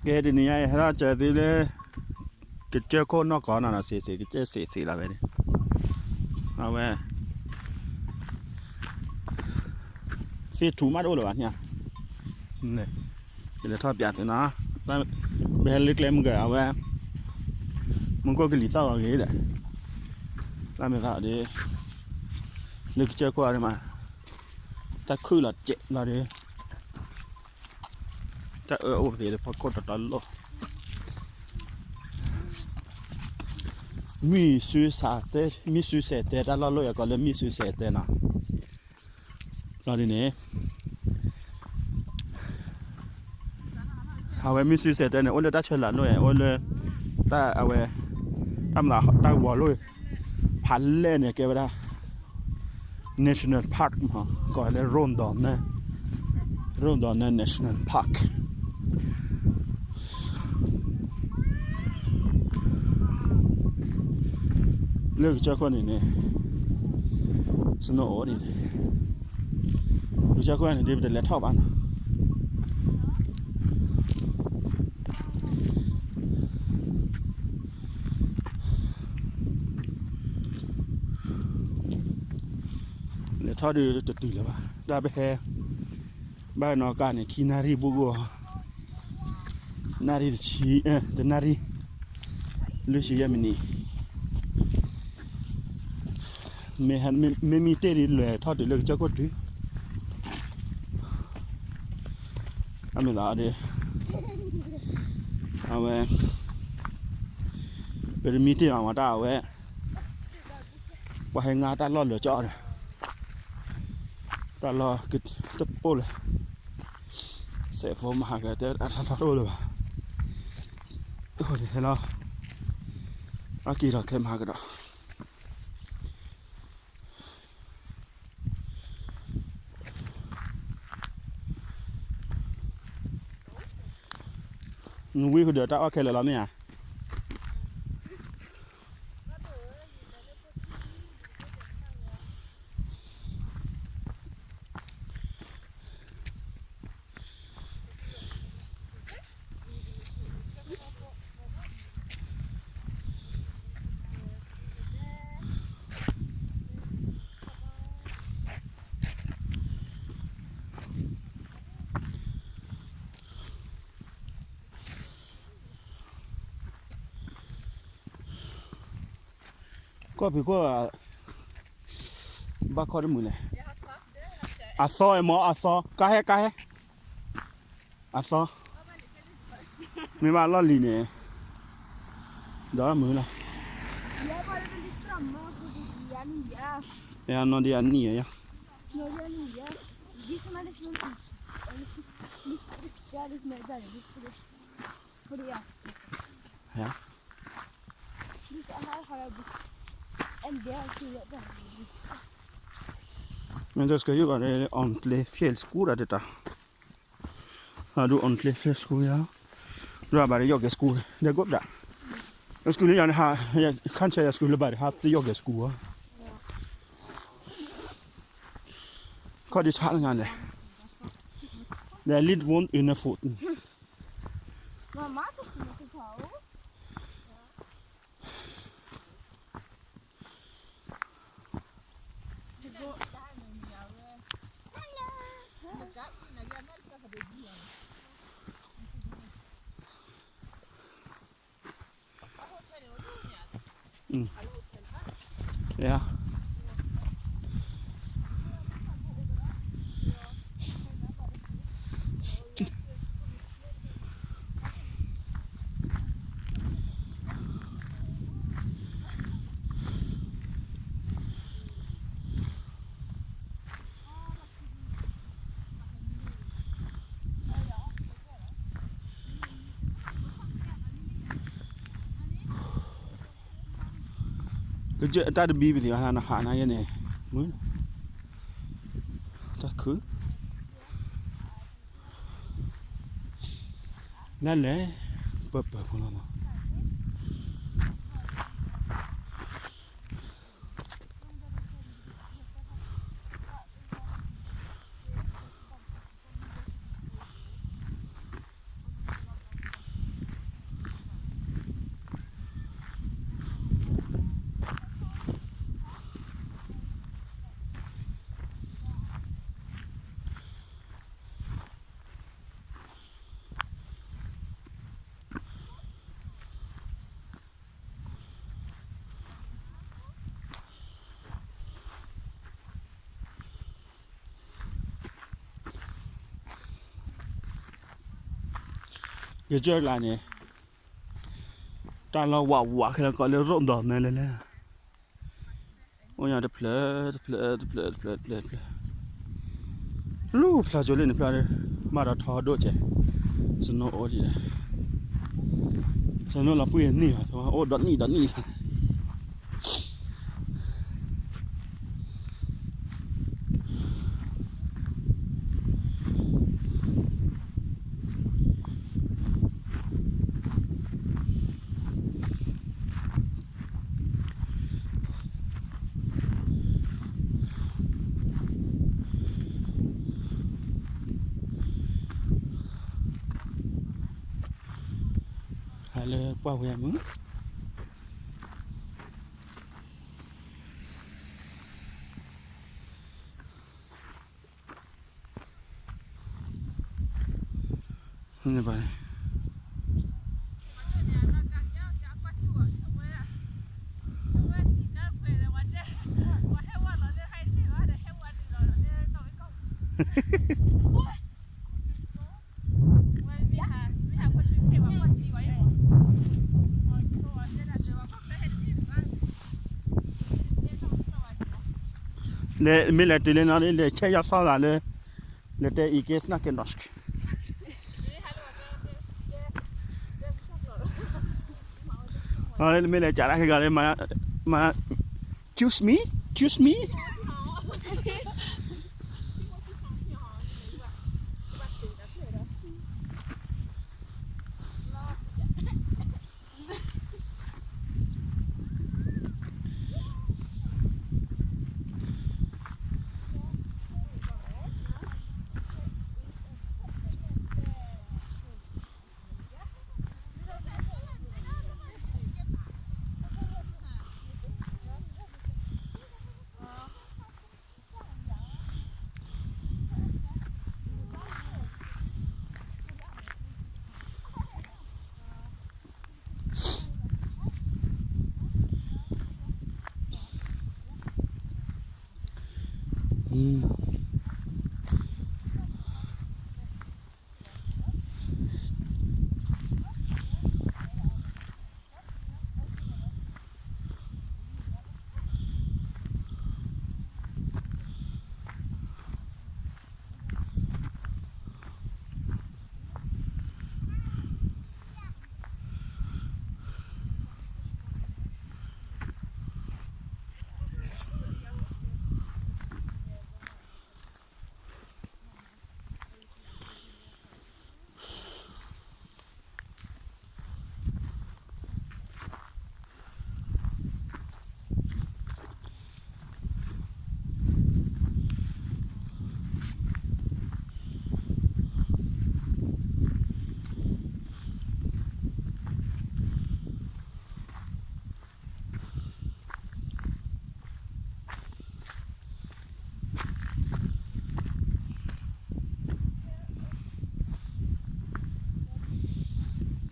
ကဲ တနံၤညါအံၤ ဟဲထီၣ်စၢၤသုလၢ ကစၢၢ်ခိၣ်နီၢ်ကီၢ်နီၤနီၤ စ့ၢ်စ့ၢ် ကစၢၢ်စ့ၢ်စ့ၢ်လီၤဝဲန့ၣ်, အဝဲ သ့ၣ်ထူမးတအိၣ်လၢၤဘၣ်န့ၣ်ဧါ, ကလဲၤထီၣ်ပၠးသုနီၤ, ပဟဲလၢကျဲမုၢ်ကၢၤ အဝဲ မူခိၣ်ကလံၤသီၣ်ဂီၤဂ့ၤဒီး, တၢ်မ့ၢ်သးဒီး လၢကစၢၢ်ခိၣ်အံၤမး တၢ်ခုၣ်လီၤစဲးလီၤဒီး တၢ်အၢအိၣ်ပသ့ၣ်လၢဖီခိၣ်တတီလိၣ်, မ့ၢ်စူစဲးတဲ မ့ၢ်စူစဲးတဲ တၢ်လီၢ်လိၣ်ယၤကီးလၢမ့ၢ်စူစဲးတဲနီၤ, လီၤဒ်န့ၣ် အဝဲမ့ၢ်စူစဲးတဲန့ၣ် အိၣ်လၢတၢ်ဆၢလၤလိၣ်ဧါ, အိၣ်လၢ တၢ်အဝဲ တၢ်မၤ တၢ်ဂီၤလိၣ် ဖးလဲၢ်န့ၣ် ကဲဝဲဒၣ် National Park မး ကိးလၢ Rondônia Rondônia National Park လၢကစၢၢ်ခိၣ်န့ၣ်န့ၣ် snow အိၣ်န့ၣ်, ကစၢၢ်ခိၣ်န့ၣ် ဒ်ပတလဲၤထီၣ်ဘၣ်နီၤ, လဲၤထီၣ်ဒုးတတုၤလၢၤဘၣ်, တၢ်ပဟဲ ဘၣ်နီၢ်ကါန့ၣ် ခံနၣ်ရံၣ်ဘူးဂီၢ်, နၣ်ရံၣ်တဆံ, တနၣ်ရံၣ် လွံၢ်ဆံယဲၢ်မံးနံး, မ့မ့ၢ်တ့ၢ်ဒ်လဲၤထီၣ်တုၤလၢကစၢၢ်ခိၣ်တုၤ, အမ့ၢ်သးဒီး အဝဲ ပတမံတ့ၢ်ဘၣ်မး တၢ်အဝဲ ပှၤဟဲငါတၢ်လီၢ်လၢာ်ကၠီဒီး တၢ်လီၢ်ကတပိၢ်လၢာ်, စဲးဖိမဟါကတဲ အတၢ်လီၢ်တအိၣ်လၢၤဘၣ်, အဃိန့ၣ်ဟဲလီၤ, အက့ၤထီၣ်ခဲမဟါကဒီး နဝံဃုာ်ဒီးတၢ်အီၣ်ခဲလၢာ်လီၤမ့ၢ်ဧါ. ကီၢ်ဖံးခိၣ် ဘၣ်ခီတမုာ်လဲၣ်. အသီအမ့ၢ်အသီ ကါဟဲကါဟဲ အသီ မ့ၢ်ဘၣ်လီၢ်လံၤန့ၣ် ဒီးမုာ်လီၤ. နီၢ်ဒံအနံၣ်ယါ မ့ၢ်ဒ်စကယုၢ်ဘၣ် Entrée fjellsko ဒၣ်တတၢ် အဒိ Entrée fjellsko ယါ ဒိၣ်ဘၣ်ဒီး yogaskool ဒီးကိးဒၣ် school န့ၣ်ယါန့ၣ် ခါဆၢယါ school လၢဘၣ်ဒီး ဟးတ yogaskool ခီၣ်ဒ်ဆါလၢညါလဲၣ် ဒီး lid wond in a foot. Kejap tadi bi peti mana nak nak ya ni. Mun. Takut. Lale. Papa pun lama. ကစၢၢ်ကျါန့ၣ် တၢ်လီၢ်ဝးဝးခဲလၢာ်ကီးလၢရိၣ်ဒီးနဲလဲၣ်လဲၣ်, အိၣ်ညါတဖျၢၣ် တဖျၢၣ် တဖျၢၣ် တဖျၢၣ် တဖျၢၣ် တဖျၢၣ်, လူၤဖျါကၠိလၢန့ၣ်ဖျါဒီး ဘၣ်ဒီးထီဒိၣ်ကဲး, စနိအိၣ်ဒံး, စနိလီၤပှံၢ်နံၣ်ဘၣ် အိၣ်ဒီးနံၣ်ဒီးနံၣ်လီၤ. ဟးလၢပှၢ်ဝဲမုၢ် န့ၣ်ဘၣ်န့ၣ်, လဲၤမ့ၢ်လဲၤတုၤလၢနီၤ လဲၤဆဲးယီၤစီသးလၢ လဲၤတဲအံၤကဲစနၢ်ကဲနီၣ်, မ့ၢ်လဲၤကးတၢ်ခဲဂၤလၢ မၤ choose me, choose me.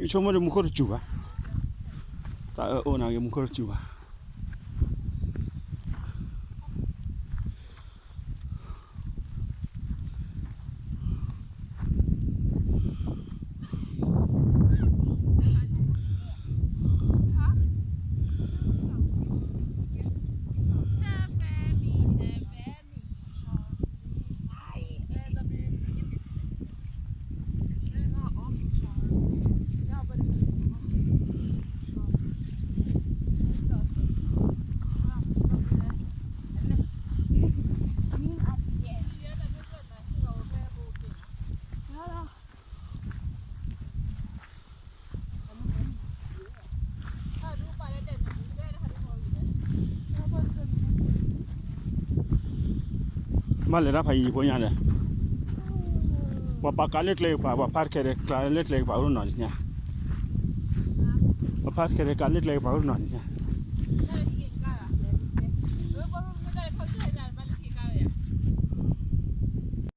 ယဆိကမိၣ်ဒီးမူခိၣ်တစူၤဘၣ်, တၢ်အၢၣ်အိၣ်နာ်က့မူခိၣ်တစူၤဘၣ်. ဘၣ်လဲၤတၢ်ဖးယံၤဖိညါဒီး ပှၤပာ်ကးလၢကျဲကပၤ ပှၤဖးတခဲဒီး ကျးလၢကျဲကပၤအိၣ်နီၤလံညါ, ပှၤဖးတခဲဒီး ကးလၢကျဲကပၤအိၣ်နီၤလံညါ.